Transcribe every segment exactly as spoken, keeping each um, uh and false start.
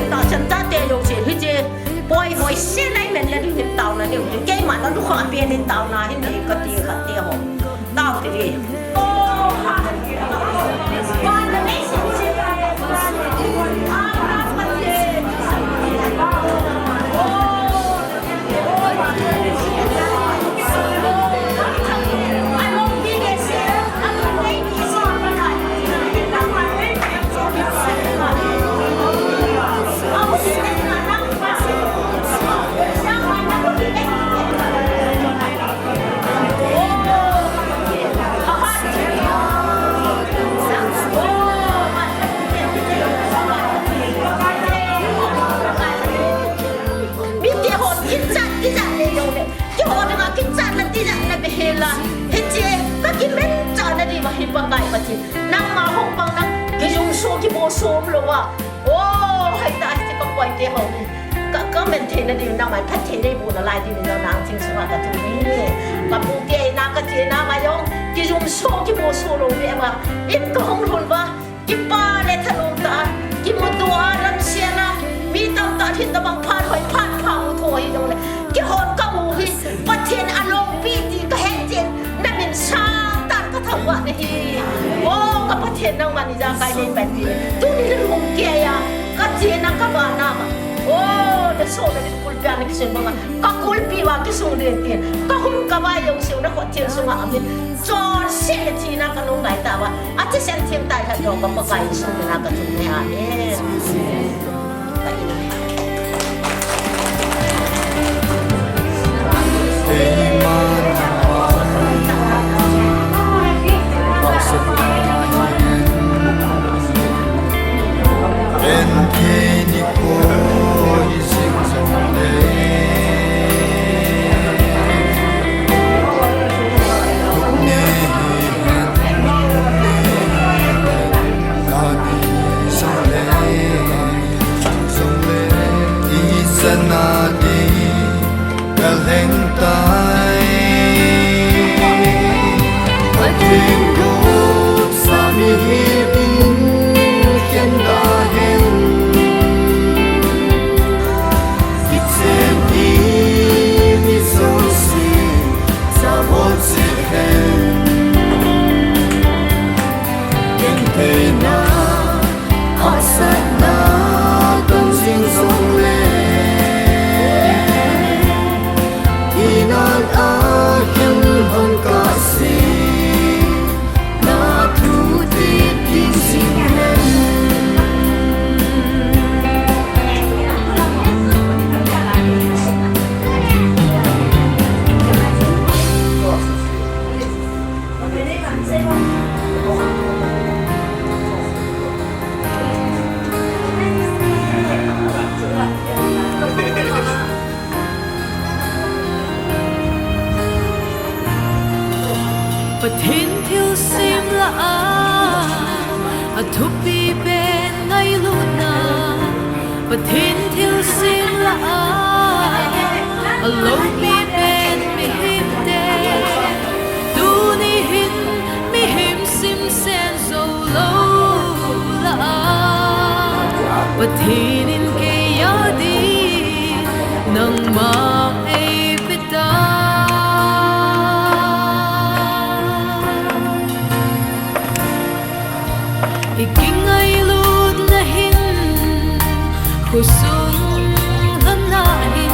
Tahsan chate jong si hiche poi hoi se lai men le ding hin taona ding. Keima na lukha pen hin taona hin ding kati khat te ho. Tao ti di. Mi keiho kichat, kichat le jong le. Keiho dinga kichatna tijatna beh hela. Hiche, ka kimanchahna diuva hi Pakai Pathen. Nangma hung pang nang, kijumso, kiboso umlouva. O, hei ta, hiche ka koi te ho. Ka, ka men theina diu nangma phatthei neiboh nalai diu nang ching sunga ka thum e. Ka pu te na ka che na ma jong. Kijumso, kiboso lou beh uva. In ka hung lhun uva. Kipa le thanom tah a, kimuto a, lamsel a, mi tamtah hin tabang phat hoi, phat pha muto hi jong le. Keiho ka u hi, Pathen a longpi ti ka het jeh in, na min sangtah ka thangvah nahi. O, ka Pathen nangman ijakai nei pan ti. Tuni na lungkei a, ka chena ka vana ma. O, na so na min kulpi a na kisun banga. Ka kulpi uva kisung ding tin. Ka hun ka vai jong seh u na khut thil sunga amin. Chonset le thina ka nung ngai tauva. Athisan thim tai khat jong ka Pakai Jesu mina ka thum e. Amen. Pathen thilsem lah a, athupi pen ngailutna. Pathen thilsem lah a, aloupi pen mihemte. Tuni hin mihem simsen jou lou lah a, Pathen in kei a ding nangma eipe tai. I kingailutna hin, khosung lhonna hin,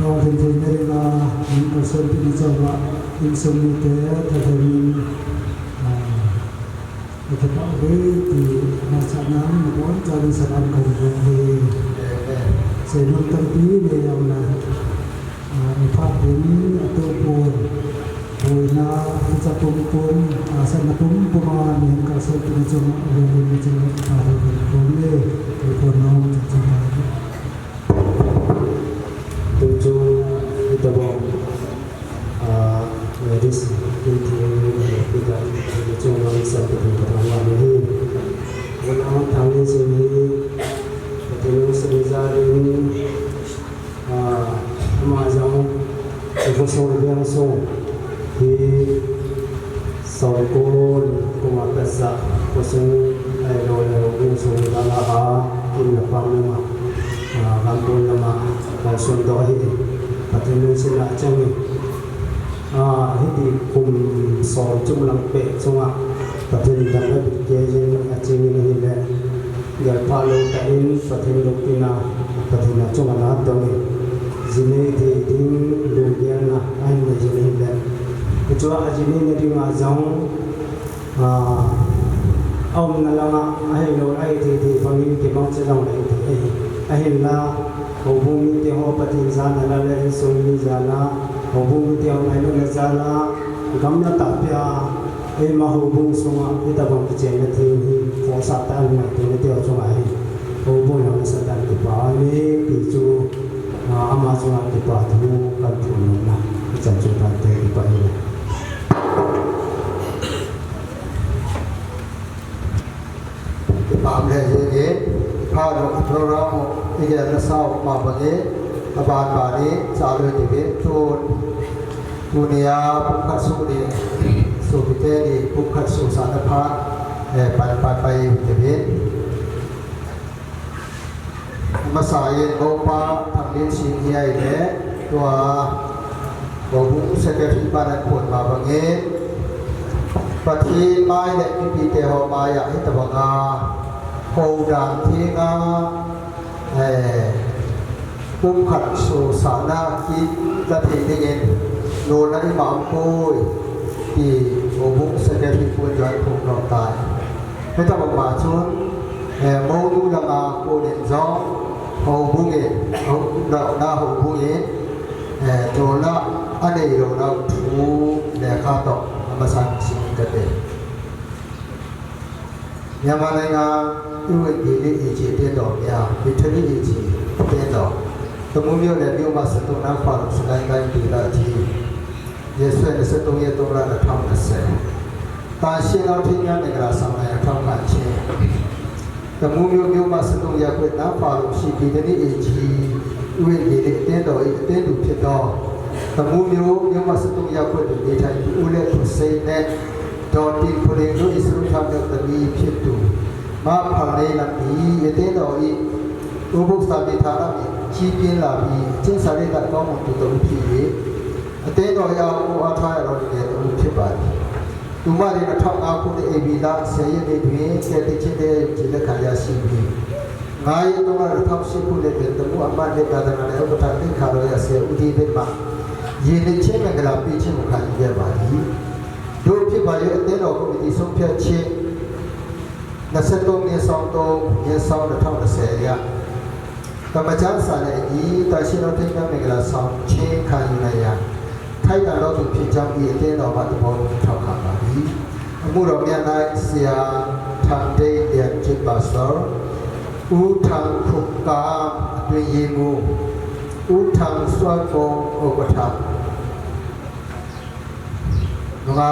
Lolhin theina dinga, min kalson pina chunga, insung mite, thahemin, ah, akipah uve ti masa nan, nabonchauvin salam kahin bol uve. Seinom tampi nei jongle, ah, iphat ding atoh pon, boina, kicha pumpum, tahsanna pumpum a, min kalson pina chunga, uve, min chunga, ah, uve, uve, uve, uve, uve. Tuchung hitobang, ah, ladies, meeting, eh, kita, tuchung lang sa, kita, kita, wani hi. Wala ang tangin sini, pati nung sini jaring, ah, ama jang, ibu song, ibu song, hi, Songkul, kuma pesa, kusung, eh, lo, lo, kusung, dala, ha, kin na pam nama, ah, kampun nama, kalson doh hi, Pathen lungset na chang hi, ah, hiti kum som chunglang peh chunga, Pathen in damna bit kei jing a chingin ahile, gelpha lou tah in Pathen lungkimna, Pathen a chunga natong in, jinei thei ding lunggelna ahin nei jing ahile, hichea jinei na dinga jong, ah, aumna langa ahilou a ithei thei bangin kibang cha jong le ithei ahi. Ahinla, houbung mite ho Pathen jal a le insung mi jal a, houbung mite ho ngailutna jal a, gamla tahbeh a, eima houbung sunga hitobang kichenna theng hi, khohsah tah a ngaito nate ho chunga hi, houbung ho nasatah in kipa uve ti chu, ah, ama chunga kipa thu kahin phongdoh nom e, hichan chu tante kipa uve. Kipa um lheh jenge, phat u program u igel nasa u ma bangin, aban ban in, chalou hite uve, tun, tunia pumkhat suh ni, sopite ni pumkhat suhsahna phat, eh, pan, pan pai u hite uve. Amasa in, Mopa Thanglinsing hi ahile, tua, Houbung Secretary pan aphon ma bangin, Pathen mai le mipite ho mai a hitobanga houdan thenga, eh, pumkhat suhsahna kit la thei dingin, nolna ima umpoi, ti Houbung Secretary pu in jong aphongdoh tai. Hitobang ma chun, eh, mounu langa konin jong, houbung in, hou-, na, na houbung in, eh, nolna anei louna thu lekha toh, amasan sim kate. Myanmar laiya, U N D P le ichi tendoh, ya, Bethany ichi tendoh. Tamu myo le myo ma sa tong na fa lo sa lai lai ti la ji. Jesu ne sa tong ye tong la na tham na se. Tan sien a thei nya ne gra sang na ya tham kan che. Tamu myo myo ma sa tong ya kwet na fa lo si Bethany ichi. U N D P le tendoh, i tendoh phe doh. Tamu myo myo ma sa tong ya kwet ni thai u le tu sei ne. Dawtin phuling lu Israel tham deuh tami phiattu. Ma Phalnei lam hi, ete daw i, u buk sa mi tha lam hi, chi pin la hi, chin sa le ta kong tu ta u phi hi. Ate daw i a u a thai ro ni le ta u phi ba hi. Tu ma le na thak a ku le e bi la, se ye ne bi, se te chin le chi le kha ya si bi. Ngai to ma le thak si ku le le ta mu a ma le ta da na le u ta tin kha ro ya se u di be ma. Ye ne che me ga la pi chi mu kha ni be ba hi. Duk phi ba yo te lo ko mi ti sung phi a chi. Na se tong ni song tong, ni song na thong na se ya. Ka ma chan sa le ni, ta shi lo te na me la song chi kha ni na ya. Thai ta lo tu phi jam ni te lo ba tu bo thong kha ba ni. Amu lo mi a nai sia thang de lian chi pastor. U thang khuk ka tu yi mu. U thang swa kong o ko thang. Nunga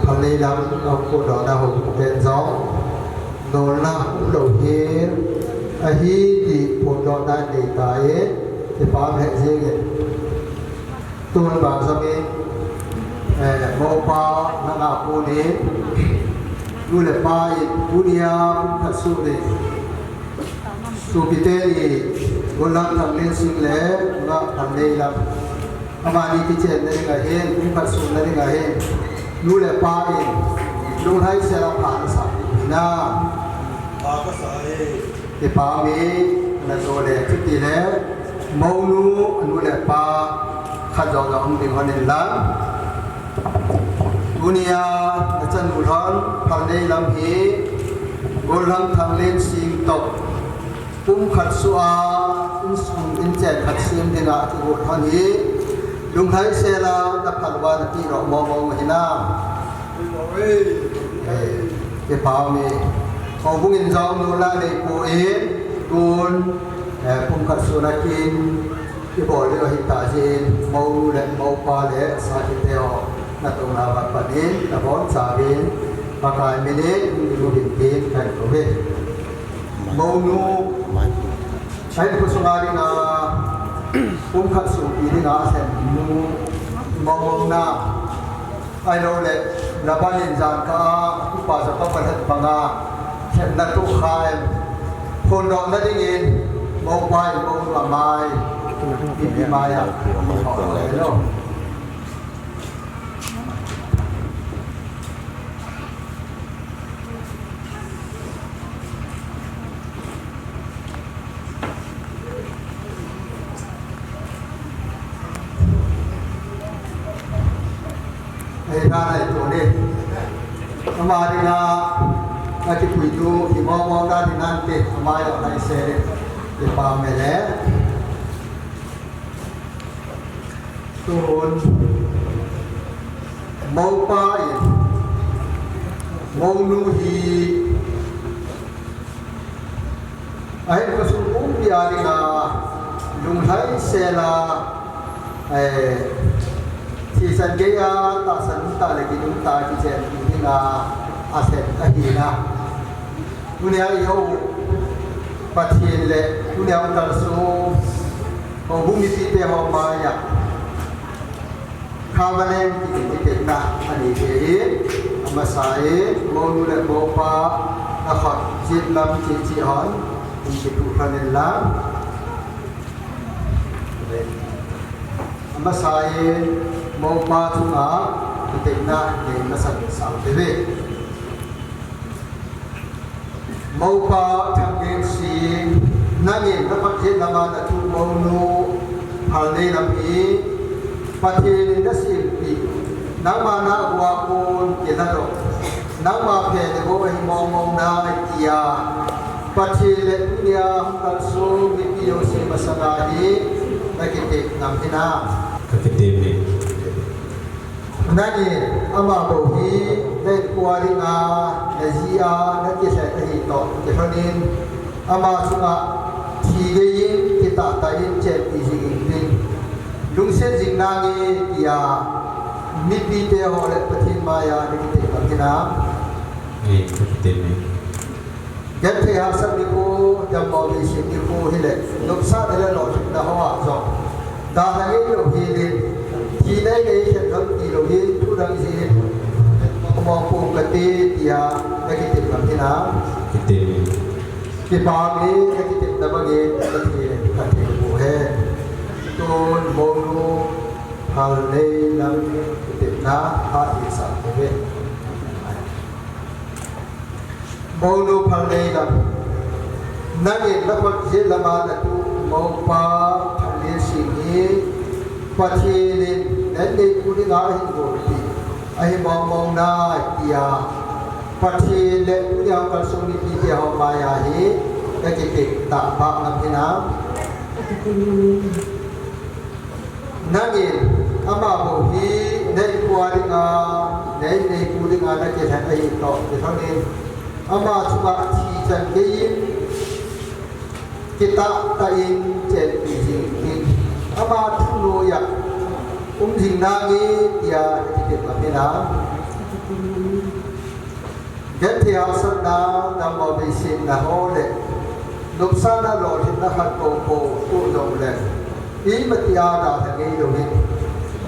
Phalnei lam a ko dona ho ten jong nolna um lo hi ahi ti phongdohna nei ta e, ti pa me jing e. Tun ba jong e, eh, mopa na na ku ni, nu le pa in, tunia pumkhat suh ni. Sopite ni, Golhang Thanglinsing le, Nunga Phalnei lam. Amani kichenna ding ahin, pumkhat suhna ding ahin. Nu le pa in, lunglhai sel a pha na sa. Na. Pa ka sa e. Kipa um e, na jo le, chuti le. Mounu, nu le pa, khat jong jong um ding hon in lang. Tunia, na chanu lhon, Phalnei lam hi, Golhang Thanglinsing toh. Pumkhat suh a, insung, inchen khat sem dinga, kigot lhon hi, lunglhai sel a, na phalva na pi ro mo mo hi na. Eh, kipa um e. Houbung in jong nolna nei poi, tun, eh, pumkhat suhna kin, kibol le hi ta jin, mo le, mopa le, sakhi te ho, na tong na bat panin, na bon sa bin, Pakai minin, ni mu bin tin, kan ko ve. Mounu, ai ko sunga dinga, pumkhat suh pi dinga, sen mu, mo mo na. Ahilou le, Laban in jan ka a, upa ja pa palat banga, themna tu kha em. Phondohna dingin, mopa in, monu a mai, mipi mai a, hello. Hei, ka nai tu ni. Ama dinga, a kipuitu, kimong mong na dinante, ama yo nai se ni. Kipa me le. Tun, moupa in, mounu hi, ahin khosung pumpi a dinga, lunglhai sela, eh, thisan geiya, tahsan tah le kidung tah kichen dinga, asen ahina. Tunia i ho Pathen le, tunia hung kalsong, houbung mipite ho maiya. Covenant kiti, kitenna anei thei ahi, amasa in, mounu le moupa, nakhut, jet lam, che che hon, in kitu phan in lang. Amasa in, moupa chunga, kitenna nei masat sao teve. Moupa Thanglenshing, nangin nakhut jet lama natu mounu Phalneilam hi, Pathen in nasilpeh, nangma nahua kon kilhadoh, nangma phe le gou ahi mong mong nai tia, Pathen le tunia hung kalsong mipi jouse masanga hi, nakitep ngam hinam? Kakitep e. Nangin ama bou hi, na inkoa dinga, naji a, nakilhen ahi toh kilhonin, ama chunga thi geiyin, kitah tah in chenpi jing intin, lungset jing nange tia, mipite ho le Pathen maiya nakitep ngam hinam? Ei, kakitep e. Genthei hahsat nikho, dammo veiset nikho hile, nopsahna le lolhinna hoa jong, dalha ngeilou helin, thi nainei khen lhon tilouvin, thu dang jin, mong mong pum kate tia, nakitep ngam hinam? Kitep e. Kipah e, nakitepna bangin, Pathen in phatthei boh hen. Tun, mounu Phalneilam kitepna, phat isah teve. Mounu Phalneilam, nangin nakhut jet lama natu moupa Thanglenshing hi, Pathen in nanneipu dinga ahin bolpeh, ahi mong mong nai tia, Pathen le tunia hung kalsong mipite ho maiya hi, nakitep tah bah ngam hinam? Nangin ama bou hi na inkoa dinga, na inneipu dinga nakilhen ahi toh kilhonin, ama chunga thi chan geiyin, kitah tah in chenpi jing intin, ama thu noiya um jing nange tia nakitep ngam hinam? Genthei hahsatna, dammo veisetna ho le, nopsahna lolhinna khat bou bou toh jongle, imatia dalha ngeilouvin,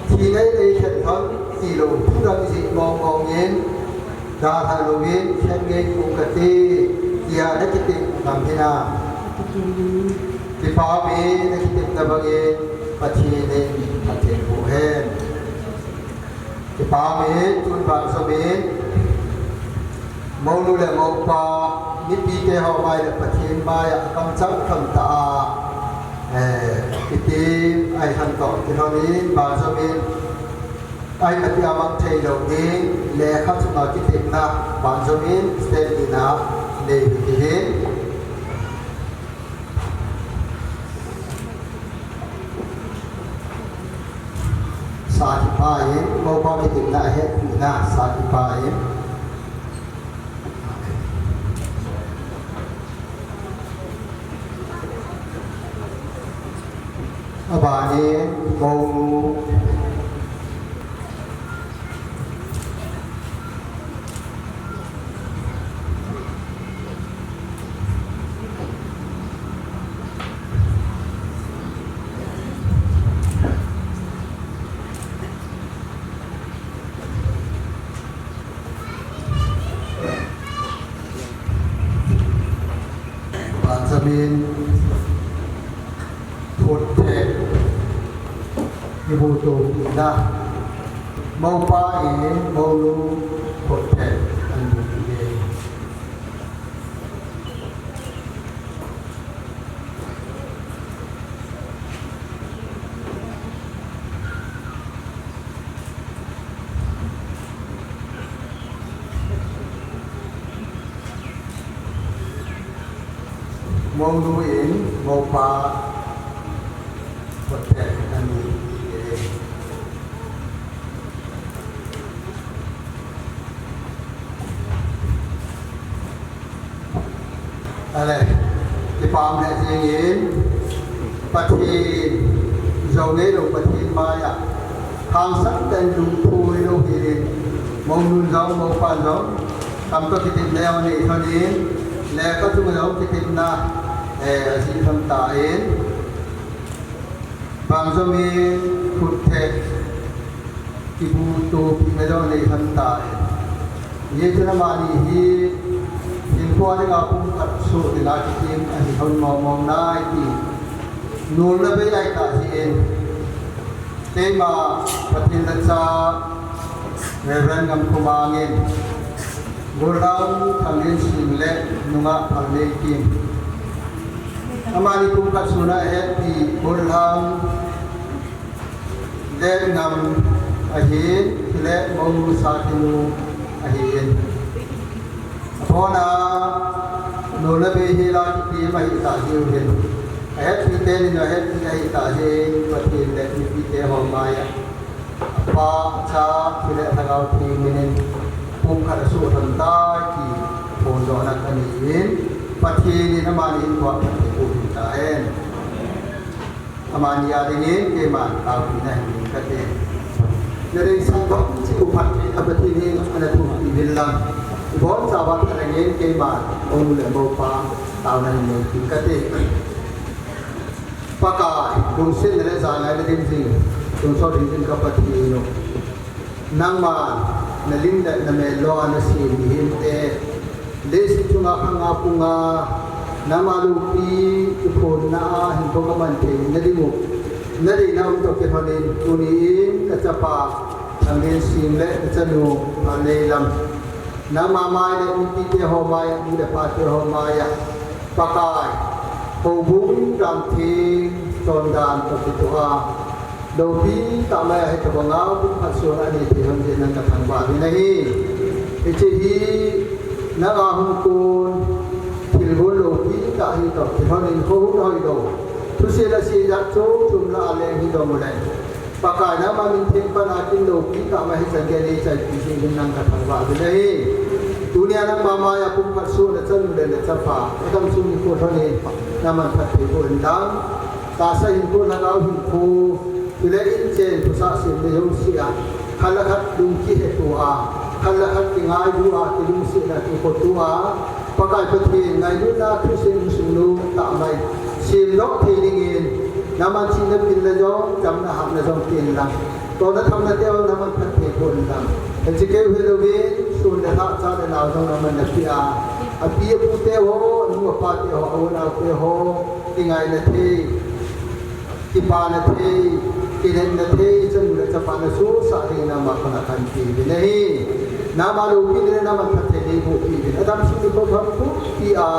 thi nainei khen lhon tilou, thu dang jin mong mongin, dalha louvin, khen ngei pum kate, tia nakitep ngam hinam? Kipah e, nakitepna bangin, Pathen in phatthei boh hen. Kipah e, tun bangjom in, mounu le moupa, mipite ho mai le Pathen maiya, akamchang kham tah a, eh, kiti, ahi khan toh kilhonin, bangjom in, imatia mang theilou ding, lekha chunga kitepna, bangjom in, step nina, nei hite. Sa kipah in, moupa kitepna ahetpina, sa kipah in. Abanin, mounu. Bangjom in, phutthei, ibuto pina, moupa in mounu phutthei, anbuto pina. Mounu in mopa khut thet ani. Ale, kipah um lheh jengin, Pathen, jou ngeilou Pathen maiya, hangsan tah in lungthim lou hin, mounun jong, mopan jong, kam toh kitepna anei lhonin, lekha chung jong kitepna, eh, ajih lhon tan, bang jong in khut thet, kibuto pina jong anei lhon tan. Hichun amani hi, hinkho dinga pumkhat soh dinga kitem ahi lhon mong mong nai ti, nolna bei lai tah jeh in, keima Pathen lhacha Reverend Ngamkhomang in, Gollhang Thanglenshing le nungah Phalneikim, amani pumkhat sohna ahetpi Gollhang Letngam ahin, chule Mounu Sakinu ahin. Abona, nolna bei hi la kitem ahi tah jeh uvin, ahetpi tenin ahetpi ahi tah jeh in, Pathen le mipite ho maiya, Apa, Cha, chule Lhagao Theng minin pumkhat asoh lhon tai ti phondohna kanei in, Pathen in amani hinkho phatthei boh tahen. Amani a dingin keiman taopina hin nei kate. Nadeisah bang cheh u phatthei a Pathen in ana thumpi uvin lang, ibonchauva thalheng in keiman mounu le mopa taona hin nei kate. Pakai, lungsetna le jangaina dim jing, tonsot ding jing ka Pathen u, nangman nalim le namel lou a nasem mihemte, leiset chunga khanga punga, nangma loupi kiphonna a hinkho kaman theina dingu, nadeina um toh kilhonin, tuni in nachapa Thanglenshing le nachanu Phalneilam, nangma mai le mipite ho maiya, nu le pate ho maiya, Pakai, houbung damtheng chondan toh kitoh a, loupi tah maiya hitobanga pumkhat sohna anei thei lhon jeh in nang kathangvah uvin ahi. Hiche hi nanga hung kon thilgon loupi tah hi toh kilhonin, houhun hoilou, thusei lasei jat chom chom lah a leng hidong uleh, Pakai, nangma min theng pan a kin loupi tah mai hichan gei anei chaipi jeh in nang kathangvah uvin ahi. Tunia nangma maiya pumkhat soh nachanu le nachapa, adamsung hinkho lhonin, naman phatthei boh in lang, tahsa hinkho, lhagao hinkho, chule inchen thusah semna jouse a, khat le khat lung kihetto a, khat le khat kingailu a, kilungsetna kikhoto a, Pakai Pathen ngailutna, thusei insung nom tah mai semdoh thei dingin, naman chihna pilna jong, chamna hahna jong pen lang, tohna thamna teu naman phatthei boh in lang. Hiche keu hilouvin, sun le lha, cha le nao jong naman napeh a, api apu teho, anu apa teho, a u anao teho kingaina thei, kipana thei, kinepna thei, chanu le chapa nasosah dingin nangma khut a kahin pe uvin ahi. Nangma loupina le nangma phattheina neiboh peh uvin. Adamsung hinkho lhon pumpi a,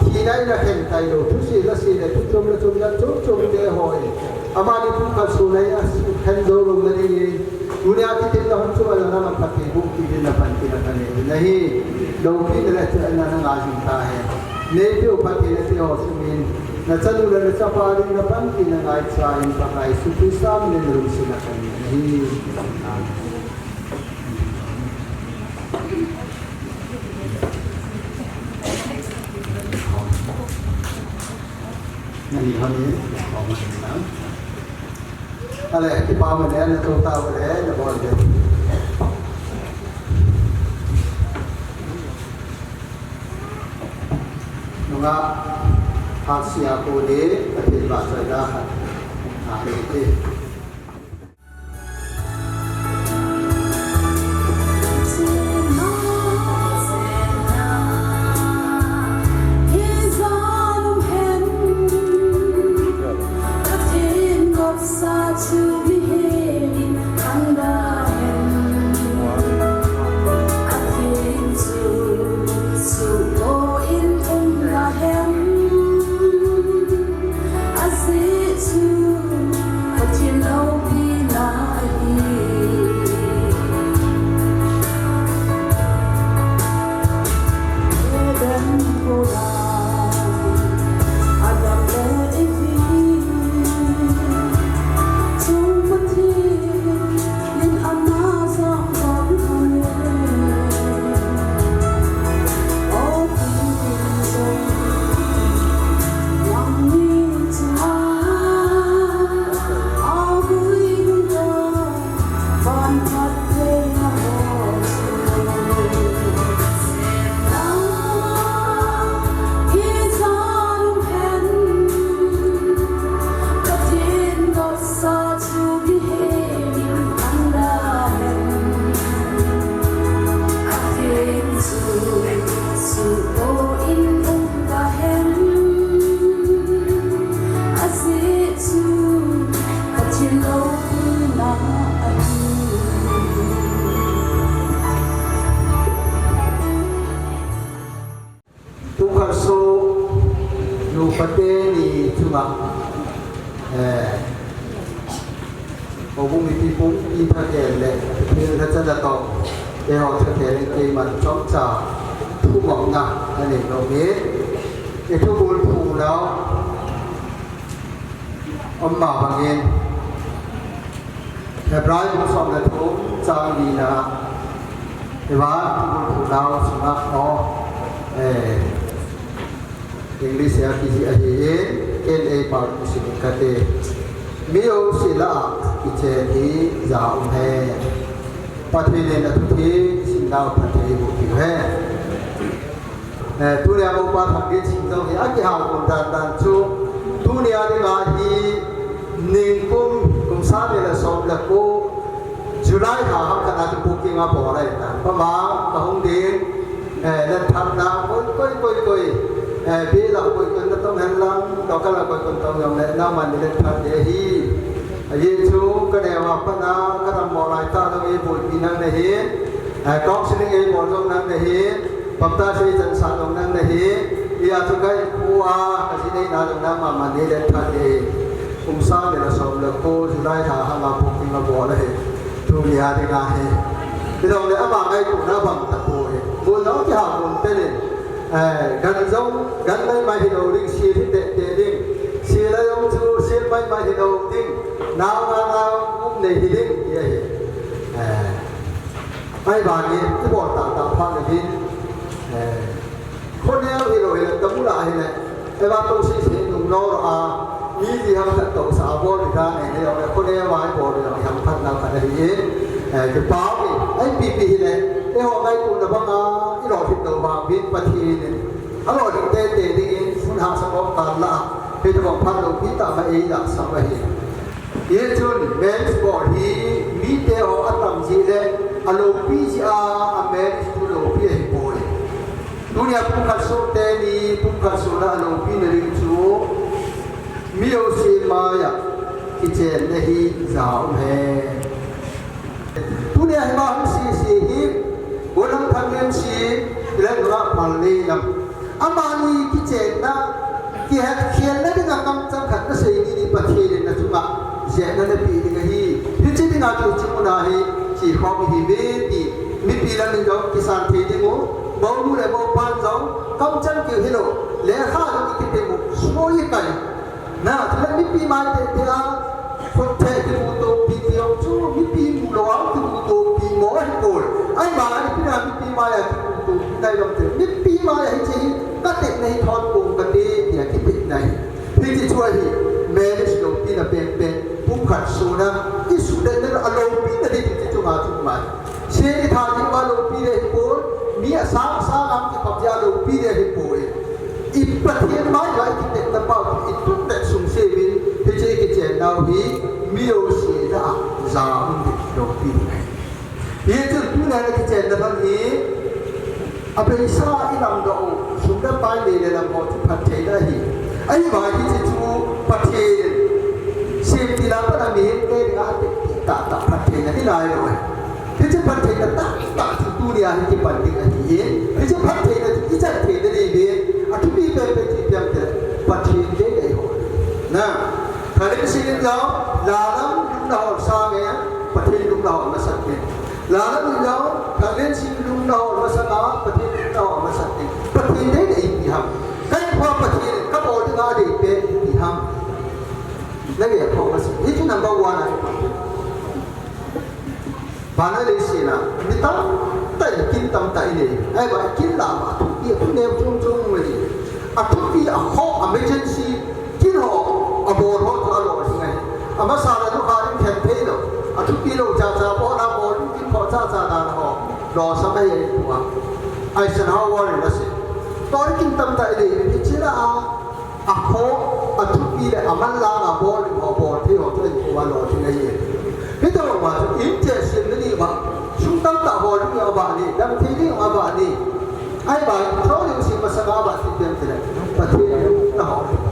thina in akhen tailou, thusei lasei le thuchom le chomjat chom chom teho in, amani pumkhat sohna hi akhen jou louna dingin, tunia kitepna hun chunga jong nangma phatthei boh peh uvin napanpi na kanei uvin ahi. Loupina le chaina nangai jing tahen. Neipeh u phattheina teho sungin, nachanu le nachapa ding napanpi nangaicha in Pakai Jesu Christa minin nalungset na kanei ahi. Amen. Nani honi, ale, kipah um e, natou tauve, nabol uve. Nungah Hatsia Kone, Pathen vahchoina khat. Amen. Pumpi thakhen le thil thachana toh, eiho thakhen in keiman chomcha thumopna anei nom e. Ithubul phu nau um ma bangin, Hebrai bung som le thum chang lina, Hebrai ithubul phu nau sunga ho, eh, English a kijih ahi in, ken eima sim kate. Mi jouse lah a kichen hi ja um hen. Pathen in athu theng simnau phatthei boh piu hen. Eh, tunia Mopa Thangdinsing jong hi akihal gon dan dan chu, tunia dinga hi ningkum, kum sang ni le som le ko, July lha hang khat a chu booking abol ahitan. Pama kahung ding, eh, lenthatna koi, koi, koi, koi. Eh, bill a koi, koi natong henlang, local a koi, koi natong jongle, nangman nei lenthat ding ahi. Ajeh chu kaneo a pat a, kadammo lai tah jong eiboipi nang nahin, eh, counseling eibol jong nang nahin, baptize eichansah jong nang nahin, hijeh chun kahinkho a, kajin neina jong nangman nei lenthat ding ahi. Kum sang ni le som le ko, July lha hang a booking abol ahi. Tunia dinga hi. Hijongle ama ngaitona abang tapoi. Mun jong kihal gon pen in. Eh, gan jong, gan maimai hilou ding, sil hi tehteh ding. Sil a jong chu, sil maimai hilou ding. Nao nga nao um nei hi ding, ti ahi. Eh, ahivangin, ibol tahtah phat le hin. Eh, khoneo hilou hile, tamul a hile. Eva to si si nung no a, mi ji ham khat tohsa abol di dan e, hijongle khoneo a ibol di ham khat nau khat ahi. Eh, kipah e, ipi pi hile, eiho ngaitona banga, ilolhin lou vang uvin Pathen in alolhin teitei dingin, sun hahsa kom kal lah a, hitobang phat loupi tah ma eilahsah u ahi. Hichun marriage bol hi mite ho atam jeh le aloupi jeh a, a marriage chu loupi ahipoi. Tunia pumkhat soh teni, pumkhat sohna aloupina ding chu mi jouse maiya kichenna hi ja um hen. Tunia hima hung sese hi, Gollhang Thanglinsing, Pu Lengbanga Phalneilam. Amani kichenna, kihetkhelna dinga kamchang khat nasei ni, ni Pathen in nachunga jehna napeh ding ahi. Hiche dinga chu hiche muna hi chekhom ihiuve ti mipi lamin jong kisan thei ding u, mounu le moupan jong kamchang keu hilou, lekha jong ikitep u, soi ikai. Na, chule mipi mai teitei a, khut theh kimutopi ti jong chu, mipi mu lou a kimutopi mo ahipoi. Ahivanga ipi dinga mipi maiya kimutopi nai ham itile, mipi maiya hiche hi katepna hi thon pong kate tia kitepna ahi. Hiche chu ahi, marriage loupina penpen, pumkhat sohna, isuhletna aloupina ding hiche chunga chu mai. Seh itha jeh uva loupi ding ahipoi, mi asang sang a kikhop jeh a loupi ding ahipoi. I Pathen maiya ikitepna pau chu itup le sungse uvin, hiche kichennau hi mi jouse lah a ja um ding loupi ding ahi. Hichun tunia nakichenna bang hi, abeisa ilamdoh u, sum le pai, lei le lam ho chu phattheina ahi. Ahivang hiche chu Pathen in semtil a pat a mihemte dinga atepeh tahtah phattheina hi nailou ahi. Hiche phattheina tahtah chu tunia hi kipan ding ahi. Hiche phattheina chu ichan theina diuvin, athupi penpen chu ipi ham itile, Pathen deina ihol. Na, Thanglensin'n jong, Lalam lung nahol sanga, Pathen lung nahol masat in. Lalam in jong, Thanglensin lung nahol masanga, Pathen lung nahol masat in. Pathen deina ipi ham. Kahinkhoa Pathen in kabol dinga adei pen ipi ham. Nagel kha masat. Hichu number one ahi. Vana leiset a, mi tamtah in kin tamtah inei. Ahivang kin lah a, athupi, athu neo chom chom um ahi. Athupi, akhoh, emergency, kin ho, abol ho chu alolhing ahi. Amasa le nukhah in khen thei lou. Athupi lou chacha, bol a bol, kin khoh chacha dan ho. Lolsam ahi tua. Eisenhower in asei. Tua kin tamtah inei, hiche lah a, akhoh, athupi le amanlang a bol ding ho, bol thei ho chu eikhoh a lolhing ahi. Hitobang uva chu in cheh semna ding uva, sum tamtah hol ding uva ni, damthei ding uva ni. Ahivang, Thanglensin masanga aba ti pen tile, Pathen lung nahol ding.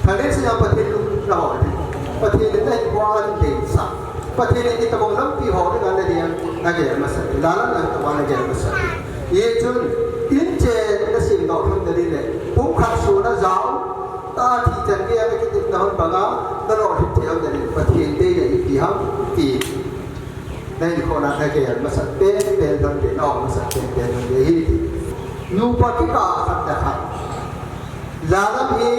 Thanglensin a Pathen lung nahol ding. Pathen in nahinkhoa adeisah. Pathen in itobang lampi hol dinga nadei ham, nagel masat in. Lalam in itobang nagel masat in. Hichun, in cheh nasemdoh lhon nading le, pumkhat sohna jao, tah a thi chan geiya nakitepna hon banga, nalolhin thei lhon nading, Pathen deina ipi ham, ti. Na inkhona na gel masat penpen dang te, na om masat penpen dang te hi ti. Nupa kikah a khat le khat. Lalam hi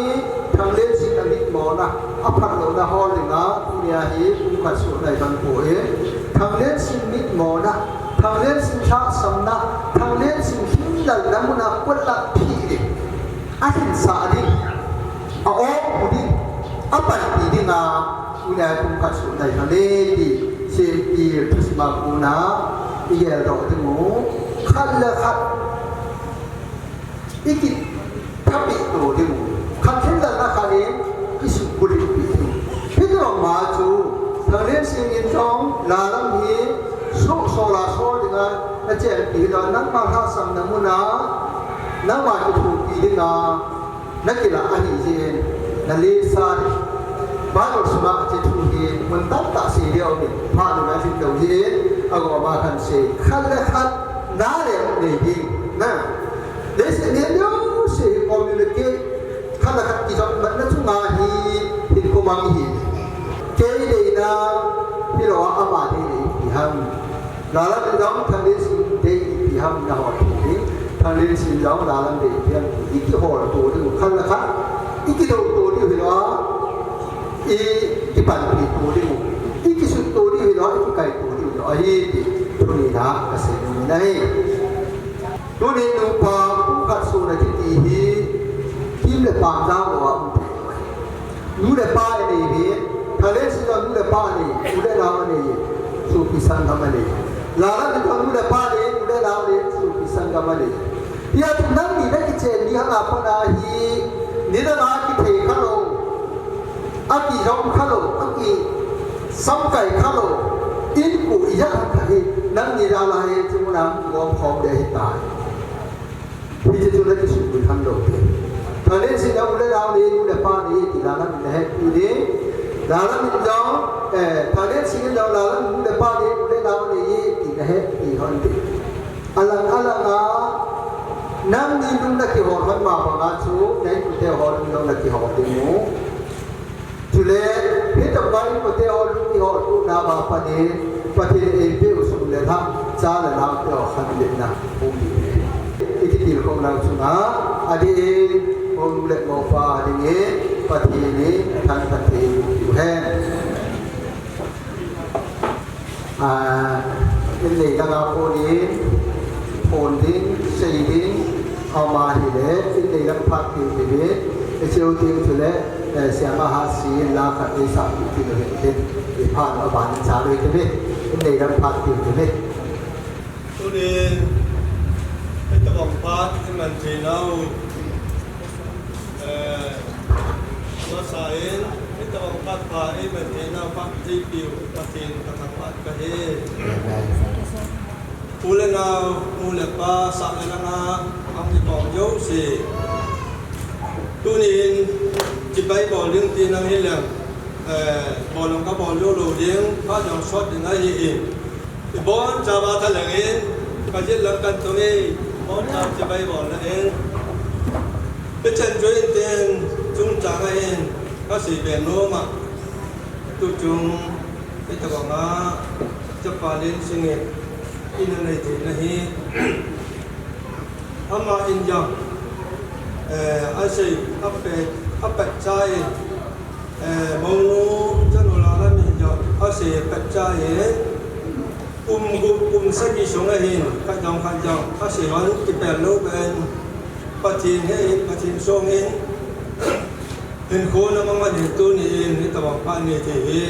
Thanglen sin a mitmona, a phatlouna hol dinga, tunia hi pumkhat suh nai bang poi. Thanglen sin mitmona, Thanglen sin lhahsamna, Thanglen sin himlalna muna kotlah phih ding. A hinsah ding, a awphu ding, a panpi dinga, tunia pumkhat suh nai bang le ti, Sempil thusima kona, i geldoh ding u, khat le khat. I kithapeh to ding u. Khat himlalna khat in i sukbulhit peh ding u. Hiti bang ma chu, Thanglen sin in jong, Lalam hi, suh sol a sol dinga, na chenpi hilou, nangma lhahsamna muna, nangma kithopi dinga, na kilah ahi jeh in, na lesa ding. Bible sunga hiche thu hi, mun tamtah sei ding aum in, phat in a jing lou jeh in, agoma khan sei, khat le khat, na le nei ding, na. Leiset hi jouse hi communicate, khat le khat kijopmatna chunga hi, hinkho mang hi. Kei deina, hilou a ama deina ipi ham. Lalam in jong Thanglen sin deina ipi ham na hol thei ding. Thanglen sin jong Lalam deina ipi ham. I kihol to ding u khat le khat. I kidou to ding u hilou a. I kipanpi to ding u. I kisut to ding u hilou a. I kikai to ding u hilou a. Ahi ti. Tuni na kasei nom in ahi. Tuni nupa pumkhat suh na kiti hi, kim le pam jao lou a um thei lou ahi. Nu le pa anei hi, Thanglen sin jong nu le pa anei, u le nao anei, sopi sanggam anei. Lalam in jong nu le pa anei, u le nao anei, sopi sanggam anei. Hijeh chun nangni na kichen ni hanga pat a hi, nidang a kithei khalou. Akijom khalou, akisamkai khalou, inko ijat kha hi, nangni dalha hi, chunga gom khom ding ahitai. Hiche chu na kisukbulhit lou ding. Thanglen sin jong u le nao anei, nu le pa anei, ti Lalam in na hepi ding. Lalam in jong, eh, Thanglen sin in jong Lalam nu le pa anei, u le nao anei, ti na hepi lhon ding. Alang alang a, nangni lung na kihol lhon ma banga chu, na inkote ho lung jong na kihol ding u. Chule, hitobang inkote ho lung ihol tup na ma panin, Pathen in eipeh u sum le lhah, cha le nao te ho khanletna hung hi. Iti tilkhouna chunga, adeh in, hou le mou pa dingin, Pathen in, thanpha thei u hen. Ah, in nei dang a kon in, phon ding, sei ding, ama hile, in nei dang phat ding hile, i cheu ding chule, eh, siama ha si in la khat i sa ding hile, i phat a ban in sa ding hile, in nei dang phat ding hile. Tunin, i tabang phat i man thei nau, eh, masa in, i tabang phat pha i man thei nau phat thei piu, Pathen ka thangvah kahi. Amen. U le nau, nu le pa, sah le lhanga, ang i pom jouse. Tunin, chibai bol ding ti nang hileng, eh, bol ang ka bol jou lou ding, phat jong sot ding ahi in. Ibon chauva thalheng in, ka jil lang kan tung e, ibon chauva chibai bol na in. Hichan chu in tin, chungchang a in, ka sei be nom a. Tu chung, hitabang a, chapa Lensing in, in anei thei na hi. Ama in jong, eh, asei, apet, apet cha in, Eh, mounu, chanu Lalam in jong, asei pet cha in, kum gup, kum sagi sung a hin, khat jong, khat jong, asei hon, kipel lou ben, Pathen he in, Pathen song in, hinkho na mama hin tuni in, hitabang phat nei thei hi,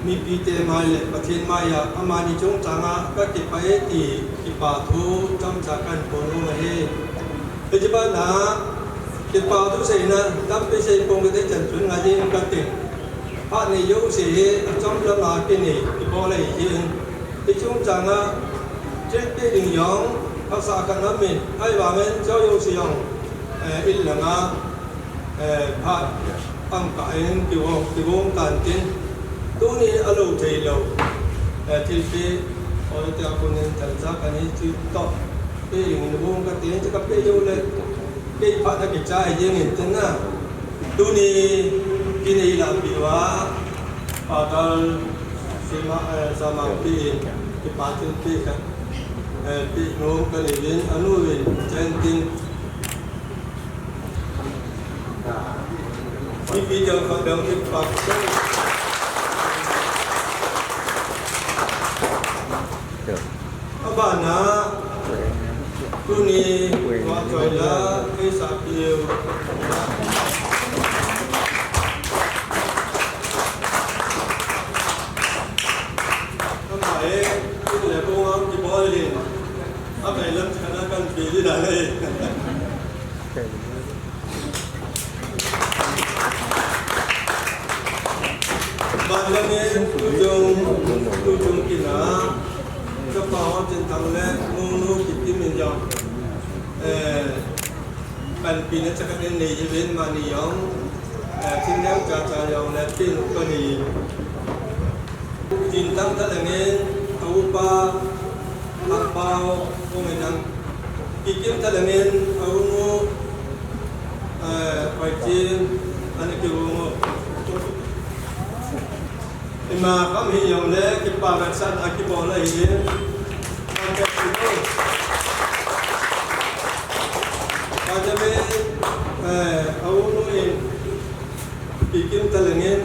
mipite mai le, Pathen mai a, amani chungchang a, ka kipah e ti, kipa thu, chomcha kan phon u ahi. Hiche bana, kipa thu seina, tampi sei pong kate chan chun ngai ding kate. Phat nei jouse hi, achom lama kinei, kibol ahi jin. Hiche chungchang a, treat pe ding jong, phasah khat aum in, ahivangin, chujou jouse jong, eh, in langa, eh, phat, ang kah in, kigong, kigong tan tin. Tuni a lou thei lou, eh, thilpeh, aw te a kun in, chan cha kan hi chu toh. Pe ding in gong kate, chu ka pe jou le. Kei phat a kichai jeng in tin na. Tuni kinei lampi uva, Father Ima, eh, sama pi, kipa thilpeh khat, eh, peh nom kaneiyuvin, anu vin, chen tin. Mipi jong khat dang kipa. Abana, tuni, vahchoi la, eisahpiu. Ama e, tuni le kong ang kibol in. Ama e lam chana kan pi di da le. Ban le ni, tu chung, tu chung kina. Kapa ho chin thang le, nu nu Kikim in jong. Eh, panpina chakhat in nei uvin mani jong. Eh, chin jong cha cha jong le, pin u pani. Chin tang ta lengin, a upa, a pau, kong in ang. Kikim ta lengin, a unu, eh, pai chin, ani ki unu. Ima kam hi jong le, kipa vetsahna kibol ahi. Pada me, eh, a unu in, Kikim ta lengin.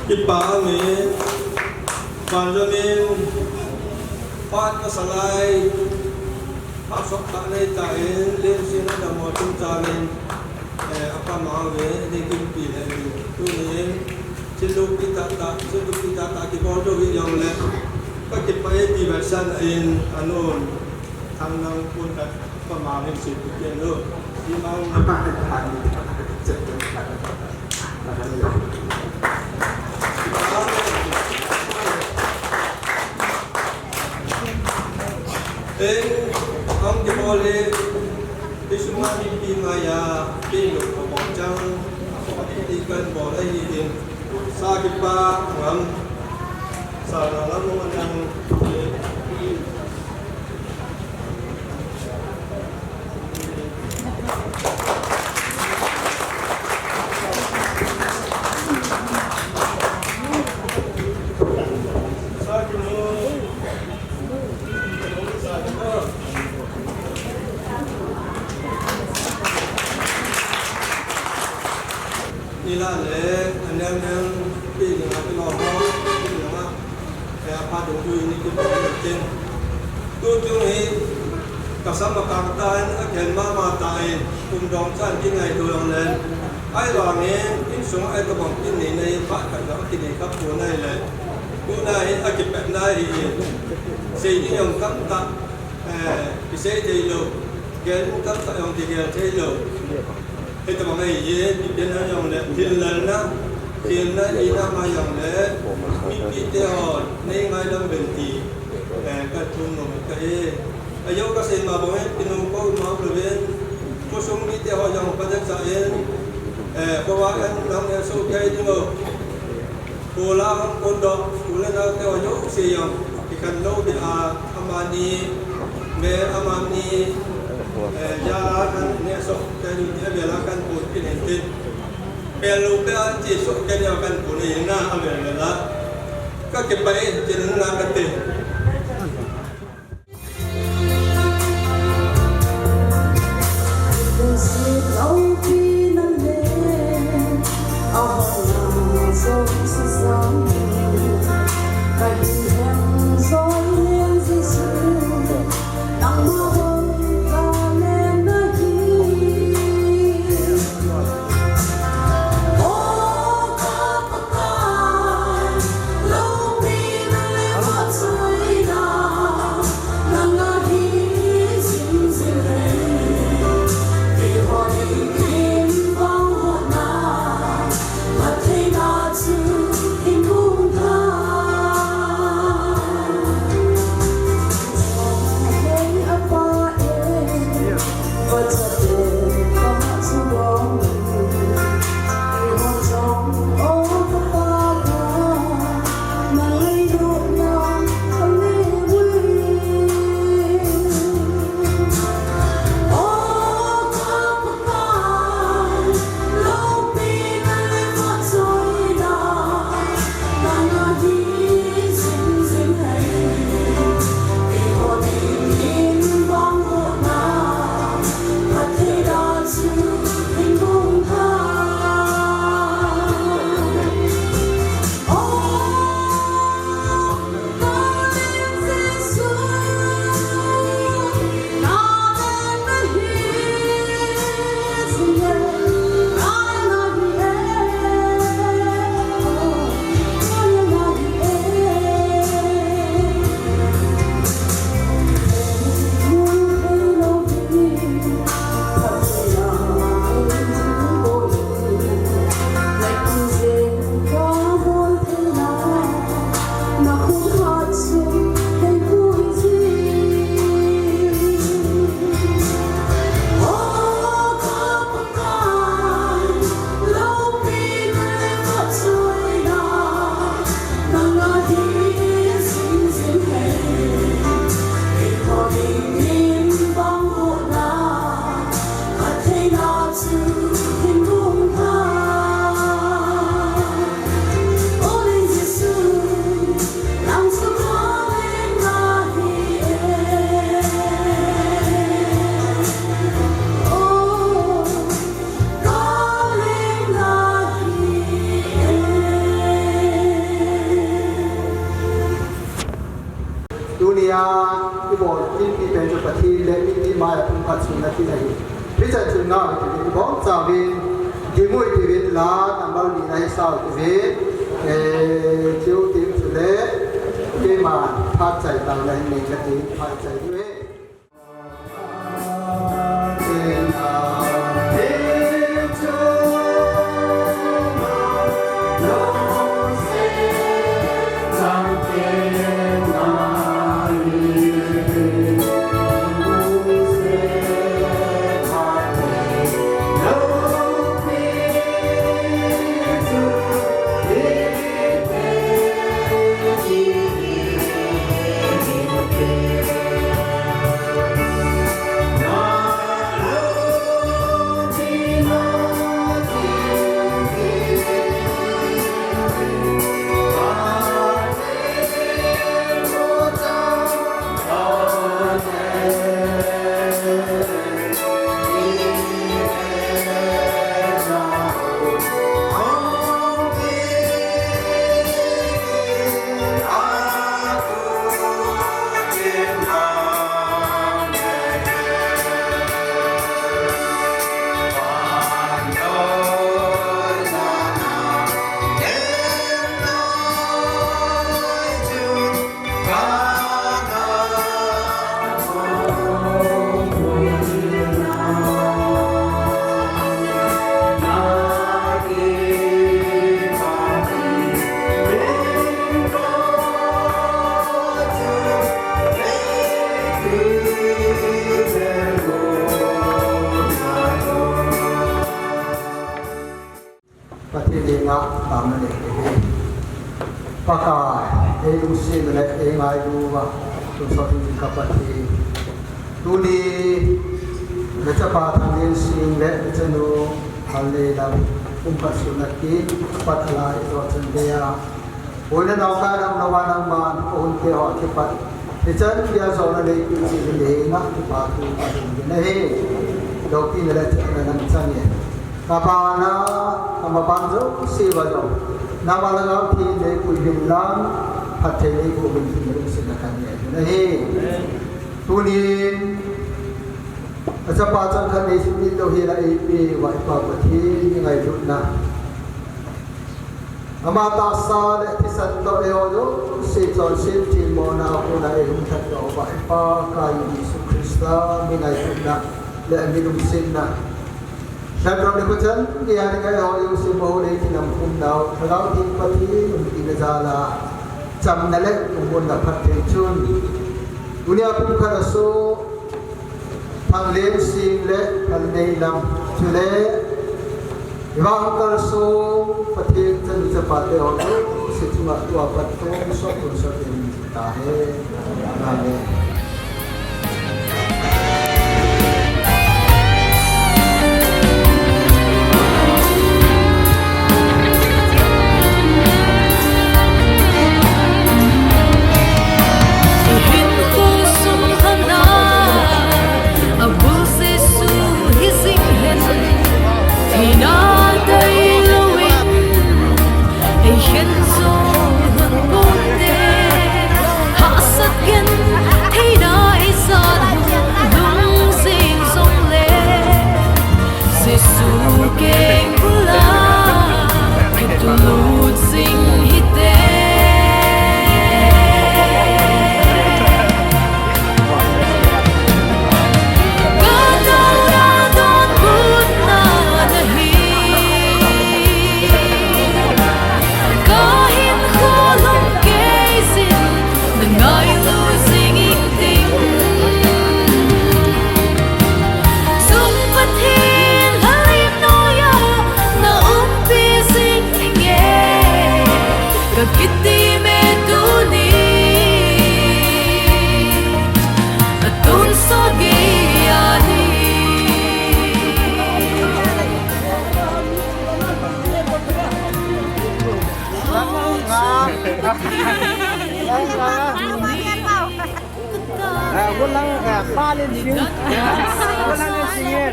Kipa mi, Benjamin, Pat Masalai, Pat Sok Kha Nei ta in, Lim Sin Adam Mo Tum ta in, Eh, apa ma ve, ni kim pi le ni. Tuni, chilu pi ta ta, chilu pi ta ta, kibol jo wi jong le. Ka kipa e pi version in, anun, thang nang pun ka, apa ma ve si pi ke lo. Di ma ve. En, ang kibol e, Isuma mipi maiya, pin lo ko bol chang, ko ti kan bol ahi in, sa kipa ngam, sa na ngam ngam nang, sa kipa Nila le, anel nel, pi ni ma pi lo ho, pi ni ma, eh, apa dong dui ni ki pi ni ken. Tu tu hi, ka sam a kang ta in, a ken ma ma ta in, kum dong chan ki ngai tu long len. Ai lo nge, in sung ai ka bong kin ni nei, pa ka lo ki nei ka pu nai le. Tu nai, a ki pet nai hi. Sei ni yong kam ta. Eh, kisei thei lou, gel mu tamtah jong kigel thei lou. Hitabang ahi e, Bible a jong le, thil lalna, thil na ina ma jong le, mipi te ho, nei ngaidam uvin ti, eh, ka thum nom ka e. Ajou kasei ma bang e, pinu ko ma lou vin, khosung mite ho jong pajat sa in, eh, ko wa kan nang e so kai ding o. Kula hong kon doh, u le nau te ho jouse jong, kikhen lou ding a, amani, me amani, eh, ja a kan neh soh, kei nu te a vel a kan pun kit in tin. Pel lou pe a ti soh, kei ni a kan pun in na a vel vel a. Ka kipah e, tin na ka ti. Le iti mai a pumkhat sunna tina hi. Hiche chun nga iti bong chauvin, dingui tivin la, number ni na hi sao tivin, eh, chiu tiu chule, keima phat chai tau na hi nei ka ti, phat chai diu e. Pathen lenga tangna nei te hi. Pakai, ei lungsetna le ei ngailu uva, tonsot ding ka Pathen. Tuni, na chapa Thanglinsing le na chanu Phalneilam, pumkhat sunna kipat a la i toh chan geiya. Boina naoka nam nawa nangman, ka hunte ho a kipat. Hichan geiya jona neipeh jeh in nangma kipathu ka hung in ahi. Loupina le chahna nang chang e. Ka bana, ka maban jouse uva jong. Nangma lhagao theng neipui uvin lang, phatthei neiboh uvin tin lungsetna kanei in ahi. Tunin, a chapa changkhat nei sumil lou hela eipeh uva i Pa Pathen i ngailutna. Ama tahsa le thisan toh eiho jouse chonset themmona a kona eihung lhatdoh uva i Pakai Jesu Christa mi ngailutna le mi lungsetna. Lhatdoh nikho chan geiya dinga eiho jouse Moulhoi Kinam khum nau, Lhagao Theng Pathen umpina jal a chamna le lungmonna phatthei chun. Tunia pumkhat a so Thanglinsing le Phalneilam chule, i vang kalson Pathen chanu chapate ho jouse chunga tua pat tonsot tonsot in tahen. Amen. Jesu keng bula kitulut jing hite. Ka taona donbutna nahi. Ka hinkho lungkei jin na ngailu jing inting. Chung Pathen lhai noiya na umpi jing inge. Ka kiti me tuni. A tonsot geiya hi. Ah, walang, ah, palinsing. Walang linsing yan.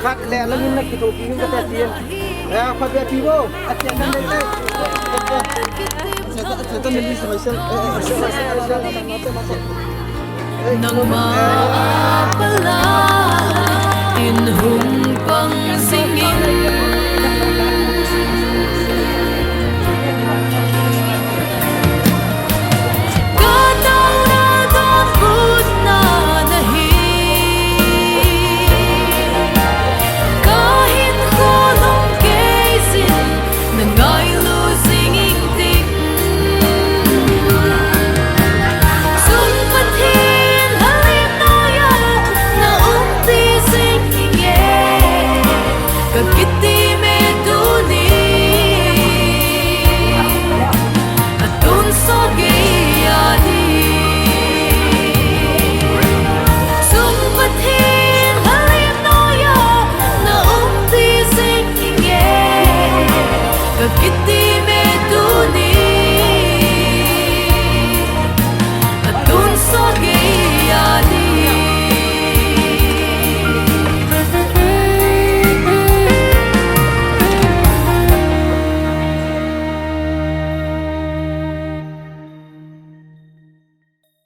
Khat le, langin na kito, kito, kito. Ah, khat le, kito. At yan, at yan, at yan. At yan, at yan, at yan. Nangma